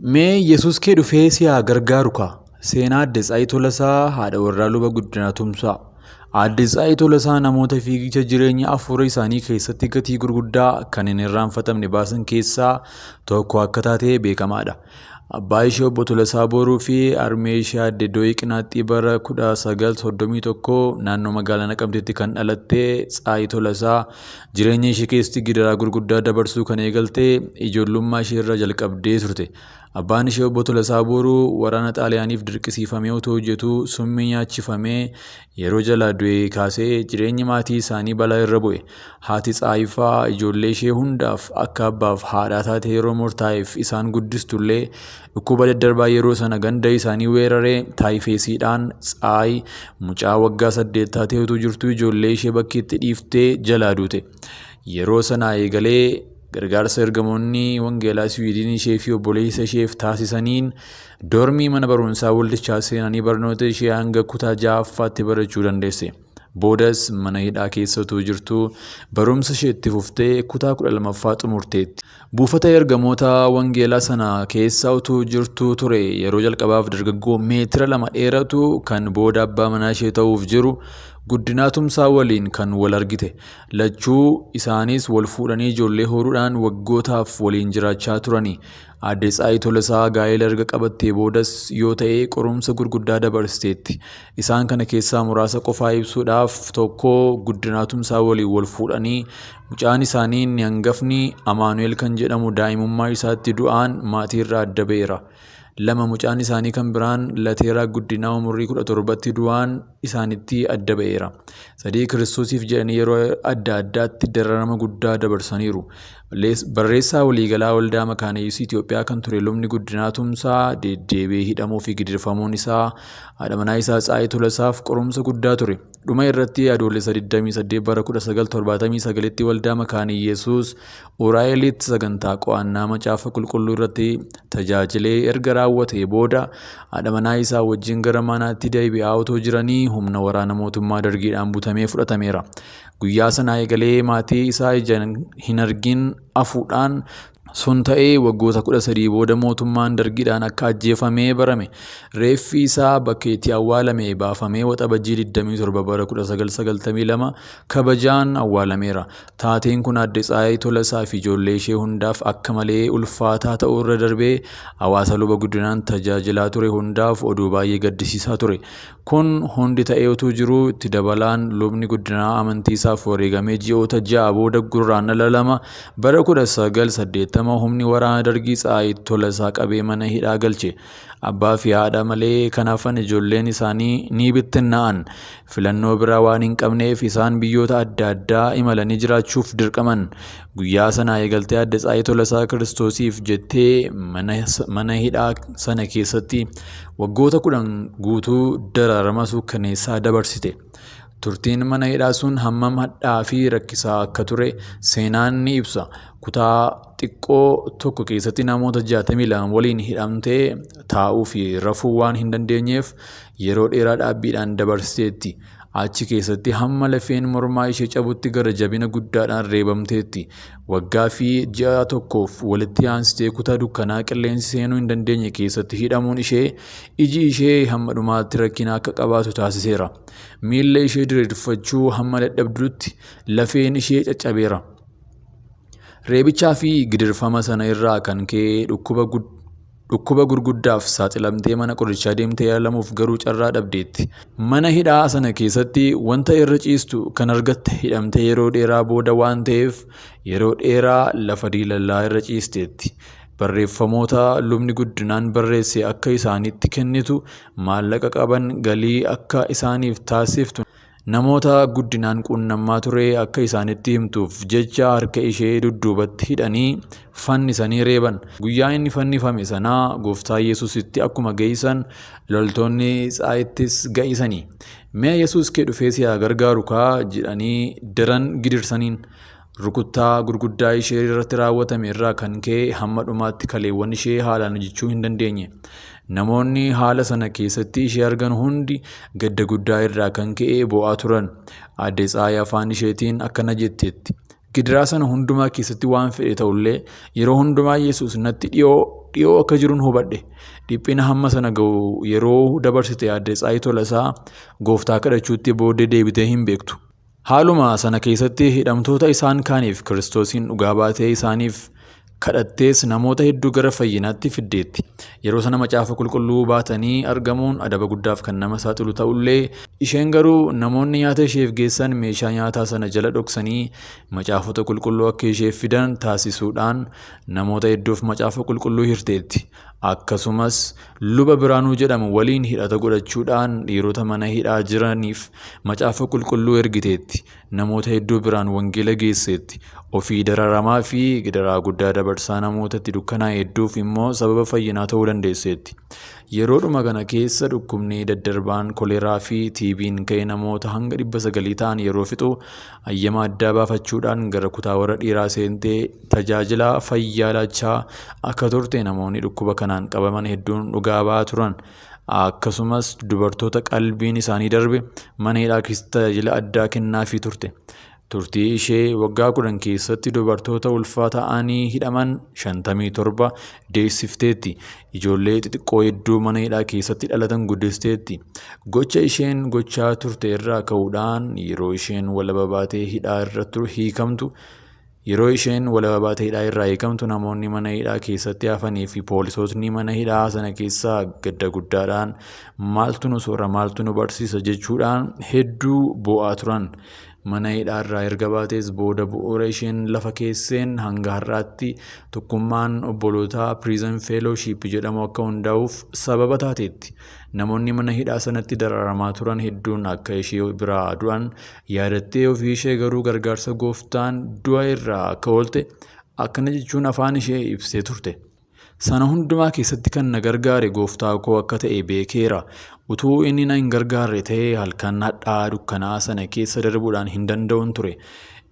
Mee Yesuus kee dhufee si haa gargaaru kaa! Seenaa Aadde Tsaayii Tolasaa haadha warraa Luba Guddinaa Tumsaa. Aadde Tsaayii Tolasaa namoota fiigicha jireenya afuura isaanii keessatti gatii gurguddaa kan hin irraanfatamne baasan keessaa tokko akka taate beekamaadha. Abbaa ishee Obbo Tolasaa Boruu fi harmee ishee Aadde Dooyii Qinaaxxii bara 1931 naannoo magaalaa Naqamteetti kan dhalatte Tsaayii Tolasaa jireenya ishee keessatti gidiraa gurguddaa dabarsuu kan eegalte ijoollummaa ishee irraa jalqabdee turte. Abbaan ishee Obbo Tolasaa Boruu waraana Xaaliyaaniif dirqisiifamee otoo hojjetuu summii nyaachifamee yeroo jalaa du'ee kaasee jireenyi maatii isaanii balaa irra bu'e. Haati Tsaayifaa ijoollee ishee hundaaf akka abbaaf haadhaa taatee yeroo murtaa'eef isaan guddistullee dhukkuba daddarbaa yeroo sana ganda isaanii weerare taayifeesiidhaan Tsaayi mucaa waggaa 8 taatee utuu jirtuu ijoollee ishee bakkeetti dhiiftee jalaa duute. Yeroo sanaa eegalee gargaarsa ergamoonni wangeelaa Siwiidin ishee fi obboleessa isheef taasisaniin doormii mana barumsaa waldichaa seenanii barnoota ishee hanga kutaa ja'affaatti barachuu dandeesse. Boodas mana hidhaa keessa utuu jirtuu barumsa ishee itti fuftee kutaa 12ffaa xumurteetti. Buufata ergamoota wangeelaa sana keessa utuu jirtuu ture yeroo jalqabaaf dargaggoo meetira 2 dheeratu kan booda abbaa manaa ishee ta'uuf jiru Guddinaa Tumsaa waliin kan wal argite. Lachuu isaaniis wal fuudhanii ijoollee horuudhaan waggootaaf waliin jiraachaa turani. Aadde Tsaayii Tolasaa gaa'ela erga qabattee boodas yoo ta'e qorumsa gurguddaa dabarsiteetti. Isaan kana keessaa muraasa qofaa ibsuudhaaf tokko Guddinaa Tumsaa waliin wal fuudhanii mucaan isaanii inni hangafni Amaanu'el kan jedhamu daa'imummaa isaatti du'aan maatiirraa adda ba'eera. 2 mucaan isaanii kan biraan Lateeraa Guddinaa umurii 17tti du'aan isaanitti adda ba'eera. 3 Kiristoosiif jedhanii yeroo adda addaatti dararama guddaa dabarsaniiru. Barreessaa waliigalaa Waldaa Makaana Yesuus Itoophiyaa kan ture Lubni Guddinaa Tumsaa deddeebi'ee hidhamuu fi gidirfamuun isaa haadha manaa isaa Tsaayii Tolasaaf qorumsa guddaa ture. Dhuma irratti Adoolessa 28 bara 1979tti Waldaa Makaana Yesuus Uraa'elitti sagantaa qo'annaa Macaafa Qulqulluu irratti tajaajilee erga raawwatee booda haadha manaa isaa wajjin gara manaatti deebi'aa otoo jiranii humna waraana mootummaa Dargiidhaan butamee fudhatameera. Guyyaa sanaa eegalee maatii isaa ija hin argin afuudhaan sun ta'ee waggoota 13 booda mootummaan Dargiidhaan akka ajjeefamee barame. Reeffi isaa bakka itti awwaalame baafamee Waxabajjii 27 bara 1992 kabajaan awwaalameera. Taateen kun Aadde Tsahaay Tolasaa fi ijoollee ishee hundaaf akka malee ulfaataa ta'uu irra darbee hawaasa Luba Guddinaan tajaajilaa ture hundaaf oduu baay'ee gaddisiisaa ture. Kun hundi ta'ee utuu jiruu itti dabalaan Lubni Guddinaa amantii isaaf wareegamee ji'oota 6 booda Gurraandhala 2 bara 1980 humni waraana Dargii Tsahaay Tolasaa qabee mana hidhaa galche. Abbaa fi haadha malee kan hafan ijoolleen isaanii ni bittinnaa'an. Filannoo biraa waan hin qabneef isaan biyyoota adda addaa imalanii jiraachuuf dirqaman. Guyyaa sanaa eegaltee Aadde Tsahaay Tolasaa Kiristoosiif jettee mana hidhaa sana keessatti Waggoota 10 guutuu dararama suukkaneessaa dabarsite. Turtiin mana hidhaa sun hammam hadhaa'aa fi rakkisaa akka ture seenaan ni ibsa. Kutaa xiqqoo tokko keessatti namoota 62 waliin hidhamtee taa'uu fi rafuu waan hin dandeenyeef yeroo dheeraa dhaabbiidhaan dabarsiteetti. Achi keessatti hamma lafeen mormaa ishee cabutti gara jabina guddaadhaan reebamteetti. Waggaa fi ji'a tokkoof walitti aansitee kutaa dukkanaa qilleensi seenuu hin dandeenye keessatti hidhamuun ishee iji ishee hamma dhumaatti rakkina akka qabaatu taasiseera. Miilla ishee diriirfachuu hamma dadhabdutti lafeen ishee caccabeera. Reebichaa fi gidirfama sana irraa kan ka'e dhukkuba Dhukkuba gurguddaaf saaxilamtee mana qorichaa deemtee yaalamuuf garuu carraa dhabdeetti. Mana hidhaa sana keessatti wanta irra ciistu kan argatte hidhamtee yeroo dheeraa booda waan ta'eef yeroo dheeraa lafa diilallaa irra ciisteetti. Barreeffamoota Lubni Guddinaan barreesse akka isaanitti kennitu maallaqa qaban galii akka isaaniif taasiftu Namoota Guddinaan quunnammaa ture akka isaanitti himtuuf jecha harka ishee dudduubatti hidhanii fannisanii reeban. Guyyaa inni fannifame sana Gooftaa Yesuusitti akkuma ga'isan loltoonni Tsaayittis ga'isanii. Mee Yesuus kee dhufee si haa gargaaru kaa jedhanii daran gidirsaniin. Rukuttaa gurguddaa ishee irratti raawwatame irraa kan ka'e hamma dhumaatti kaleewwan ishee haalaan hojjechuu hin dandeenye. Namoonni haala sana keessatti ishee argan hundi gadda guddaa irraa kan ka'e boo'aa turan. Aadde Tsahaay afaan isheetiin akkana jetteetti. Gidiraa sana hundumaa keessatti waan fedhe ta'ullee yeroo hundumaa Yesuus natti dhiyoo dhiyoo akka jirun hubadhe. Dhiphina hamma sana ga'u yeroo dabarsite Aadde Tsaayii Tolasaa gooftaa kadhachuutti booddee deebitee hin beektu. Haaluma sana keessatti hidhamtoota isaan kaaniif Kiristoosiin dhugaa baatee isaaniif kadhattees namoota hedduu gara fayyinaatti fiddeetti. Yeroo sana macaafa qulqulluu baatanii argamuun adaba guddaaf kan nama saaxilu ta'ullee, isheen garuu namoonni nyaata isheef geessan meeshaa nyaataa sana jala dhoksanii macaafota qulqulluu akka isheef fidan taasisuudhaan namoota hedduuf macaafa qulqulluu hirteetti. Akkasumas luba Biraanuu jedhamu waliin hidhata godhachuudhaan dhiirota mana hidhaa jiraniif macaafa qulqulluu ergiteetti. Namoota hedduu biraan wangeela geesseetti. Ofii dararamaa fi gidiraa guddaa dabarsaa namootatti dukkanaa'e hedduuf immoo sababa fayyinaa ta'uu dandeesseetti. Yeroodhuma kana keessa dhukkubni daddarbaan koleeraa fi TB'n ka'e namoota hanga 900 ta'an yeroo fixu, ayyama addaa baafachuudhaan gara kutaa warra dhiiraa seentee tajaajila fayyaa laachaa akka turte namoonni dhukkuba kanaan qabaman hedduun dhugaa ba'aa turan. Akkasumas dubartoota qalbiin isaanii darbe mana hidhaa keessatti tajaajila addaa kennaafii turte. Turtii ishee waggaa 10 keessatti dubartoota ulfaa ta'anii hidhaman 57 deessifteetti. Ijoollee xixiqqoo hedduu mana hidhaa keessatti dhalatan guddisteetti. Gocha isheen gochaa turte irraa ka'uudhaan yeroo isheen walaba baatee hidhaa irra hiikamtu Yeroo isheen walaba baatee hidhaa irraa hiikamtu, namoonni mana hidhaa keessatti hafanii fi poolisootni mana hidhaa sana keessaa gadda guddaadhaan maaltu nu soora, maaltu nu barsiisa jechuudhaan hedduu boo'aa turan. Mana hidhaa irraa erga baatees booda bu'uura isheen lafa keesseen hanga har'aatti tokkummaan obbolootaa Prison Fellowship jedhamu akka hundaa'uuf sababa taateetti. Namoonni mana hidhaa sanatti dararamaa turan hedduun akka ishee biraa du'an yaadattee, ofii ishee garuu gargaarsa gooftaan du'a irraa akka oolte akkana jechuun afaan ishee ibsee turte. Sana hundumaa keessatti kan na gargaare gooftaa koo akka ta'e beekeera. Utuu inni na hin gargaarre ta'ee halkan hadhaa'aa dukkanaa sana keessa darbuudhaan hin danda'un ture.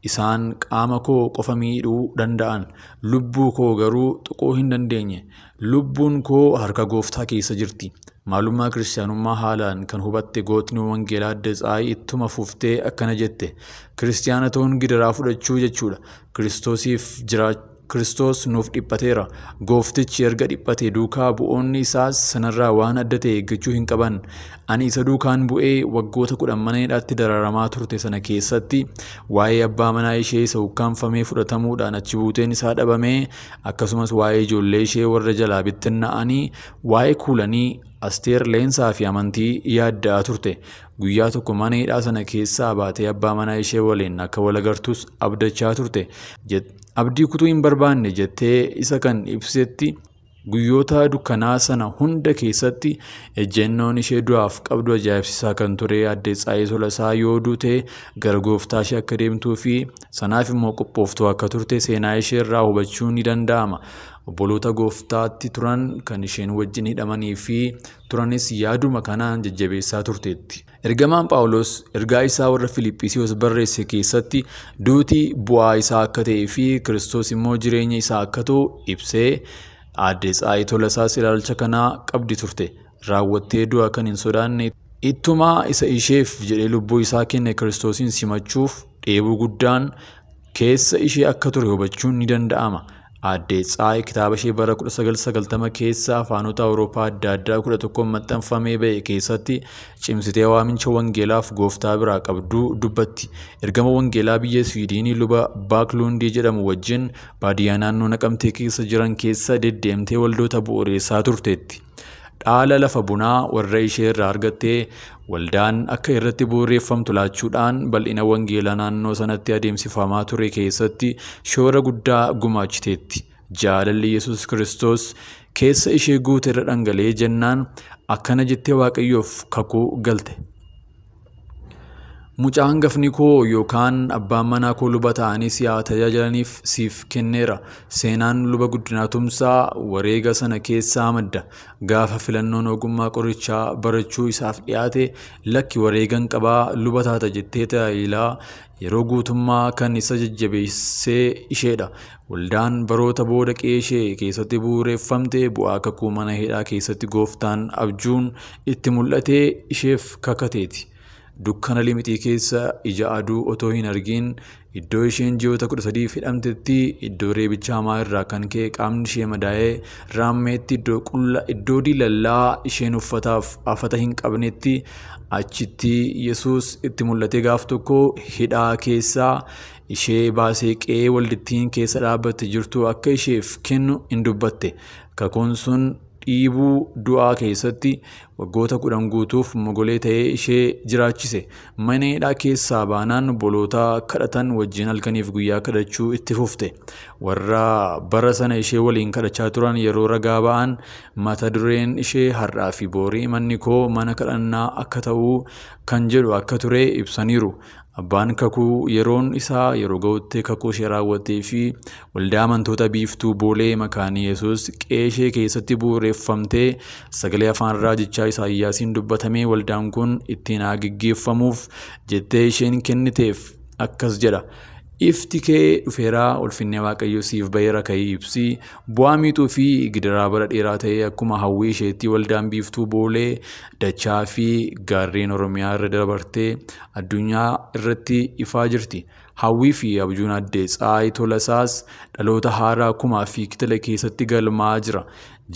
Isaan qaama koo qofa miidhuu danda'an, lubbuu koo garuu tuquu hin dandeenye. Lubbuun koo harka gooftaa keessa jirti. Maalummaa kiristiyaanummaa haalaan kan hubatte gootni wangeelaa Aadde Tsahaay ittuma fuftee akkana jette. Kiristiyaana ta'uun gidiraa fudhachuu jechuudha. Kiristoosiif jiraachuu Kiristoos nuuf dhiphateera. Gooftichi erga dhiphatee duukaa bu'oonni isaas sanarraa waan adda ta'e eeggachuu hin qaban. Ani isa duukaan bu'ee waggoota 10 mana hidhaatti dararamaa turte sana keessatti waa'ee abbaa manaa ishee isa ukkaamfamee fudhatamuudhaan achi buuteen isaa dhabamee, akkasumas waa'ee ijoollee ishee warra jalaa bittinnaa'anii, waa'ee Kuulanii, Asteer Leensaa fi Amantii yaadda'aa turte. Guyyaa tokko mana hidhaa sana keessaa baatee abbaa manaa ishee waliin akka wal agartus abdachaa turte. Abdii kutuu hin barbaanne jettee isa kan ibsetti, guyyoota dukkanaa sana hunda keessatti ejjennoon ishee du'aaf qabdu ajaa'ibsiisaa kan ture Aadde Tsaayii Tolasaa yoo duute gara gooftaa ishee akka deemtuu fi sanaaf immoo qophooftuu akka turte seenaa ishee irraa hubachuun ni danda'ama. Obboloota gooftaatti turan kan isheen wajjin hidhamanii fi turanis yaaduma kanaan jajjabeessaa turteetti. Ergamaan Phaawulos ergaa isaa warra Filiphisiyoos barreesse keessatti duuti bu'aa isaa akka ta'ee fi Kiristoos immoo jireenya isaa akka ta'u ibsee, Aadde Tsahaay Tolasaas ilaalcha kana qabdi turte. Raawwattee du'a kan hin sodaanne, ittumaa isa isheef jedhee lubbuu isaa kenne Kiristoosiin simachuuf dheebuu guddaan keessa ishee akka ture hubachuun ni danda'ama. Aadde Tsahaay kitaaba ishee bara 1990 keessa afaanota Awurooppaa adda addaa 11n maxxanfamee ba'e keessatti cimsitee waamicha wangeelaaf gooftaa biraa qabdu dubbatti. Ergama wangeelaa biyya Swiidinii luba Baaklundii jedhamu wajjin baadiyyaa naannoo Naqamtee keessa jiran keessa deddeemtee waldoota bu'uureessaa turteetti. Dhaala lafa bunaa warra ishee irraa argattee waldaan akka irratti bu'uureeffamtu laachuudhaan bal'ina wangeelaa naannoo sanatti adeemsifamaa ture keessatti shoora guddaa gumaachiteetti. Jaalalli Yesuus Kiristoos keessa ishee guute irra dhangala'ee jennaan akkana jettee Waaqayyoof kakuu galte. Mucaa hangafni koo yookaan abbaan manaa koo luba ta'anii si haa tajaajilaniif siif kenneera. Seenaan Luba Guddinaa Tumsaa wareega sana keessaa madda. Gaafa filannoon ogummaa qorichaa barachuu isaaf dhiyaate, lakki wareegan qabaa, luba taata jettee tajaajilaa yeroo guutummaa kan isa jajjabeessee isheedha. Waldaan baroota booda qe'ee ishee keessatti bu'uureffamte bu'aa kakuu mana hidhaa keessatti gooftaan abjuun itti mul'atee isheef kakateeti. Dukkana limixii keessa ija aduu otoo hin argin iddoo isheen ji'oota 13f hidhamtetti, iddoo reebicha hamaa irraa kan ka'e qaamni ishee madaa'ee raammeetti, iddoo qulla, iddoo diilallaa isheen uffataaf afata hin qabnetti, achitti Yesuus itti mul'atee gaaf tokko hidhaa keessaa ishee baasee qe'ee waldittiin keessa dhaabbatte jirtu akka isheef kennu in dubbatte. Kakuun sun dhiibuu du'aa keessatti waggoota 10 guutuuf mogolee ta'ee ishee jiraachise. Mana hidhaa keessaa baanaan obboloota kadhatan wajjin halkaniif guyyaa kadhachuu itti fufte. Warra bara sana ishee waliin kadhachaa turan yeroo ragaa ba'an, mata dureen ishee "Har'aa fi boorii manni koo mana kadhannaa akka ta'u" kan jedhu akka ture ibsaniiru. Abbaan kakuu yeroon isaa yeroo ga'utti kakuu ishee raawwattee fi waldaa amantoota Biiftuu Boolee Makaanii Yesuus qe'ee ishee keessatti bu'uureffamtee, sagalee afaan raajichaa Isaayyaasiin dubbatamee waldaan kun ittiin haa geggeeffamuuf jettee isheen kenniteef akkas jedha. "Ifti kee dhufeera, ulfinni Waaqayyo siif ba'eera, ka'ii ibsi." Bu'aa miixuu fi gidiraa bara dheeraa ta'ee akkuma hawwii isheetti waldaan Biiftuu Boolee dachaa fi gaarreen Oromiyaa irra dabartee addunyaa irratti ifaa jirti. Hawwii fi abjuun Aadde Tsahaay Tolasaas dhaloota haaraa kumaa fi kitila keessatti galmaa'aa jira.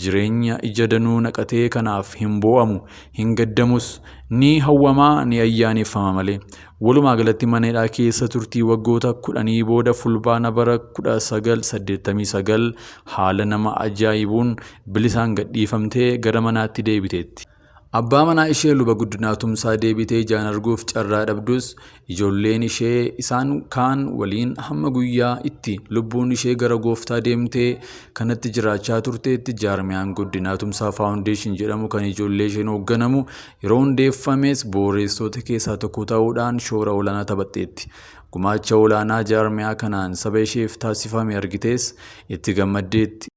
Jireenya ija danuu naqatee kanaaf hin boo'amu, hin gaddamus, ni hawwama, ni ayyaaneffama malee. Walumaa galatti mana hidhaa keessa turtii waggoota 10 booda Fulbaana bara 1989 haala nama ajaa'ibuun bilisaan gadhiifamtee gara manaatti deebiteetti. Abbaa manaa ishee Luba Guddinaa Tumsaa deebitee ijaan arguuf carraa dhabdus, ijoolleen ishee isaan kaan waliin hamma guyyaa itti lubbuun ishee gara gooftaa deemtee kanatti jiraachaa turteetti. Jaarmiyaan Guddinaa Tumsaa Faawundeeshin jedhamu kan ijoollee isheen hoogganamu yeroo hundeeffames bu'uureessitoota keessaa tokko ta'uudhaan shoora olaanaa taphatteetti. Gumaacha olaanaa jaarmiyaa kanaan saba isheef taasifame argitees itti gammaddeetti.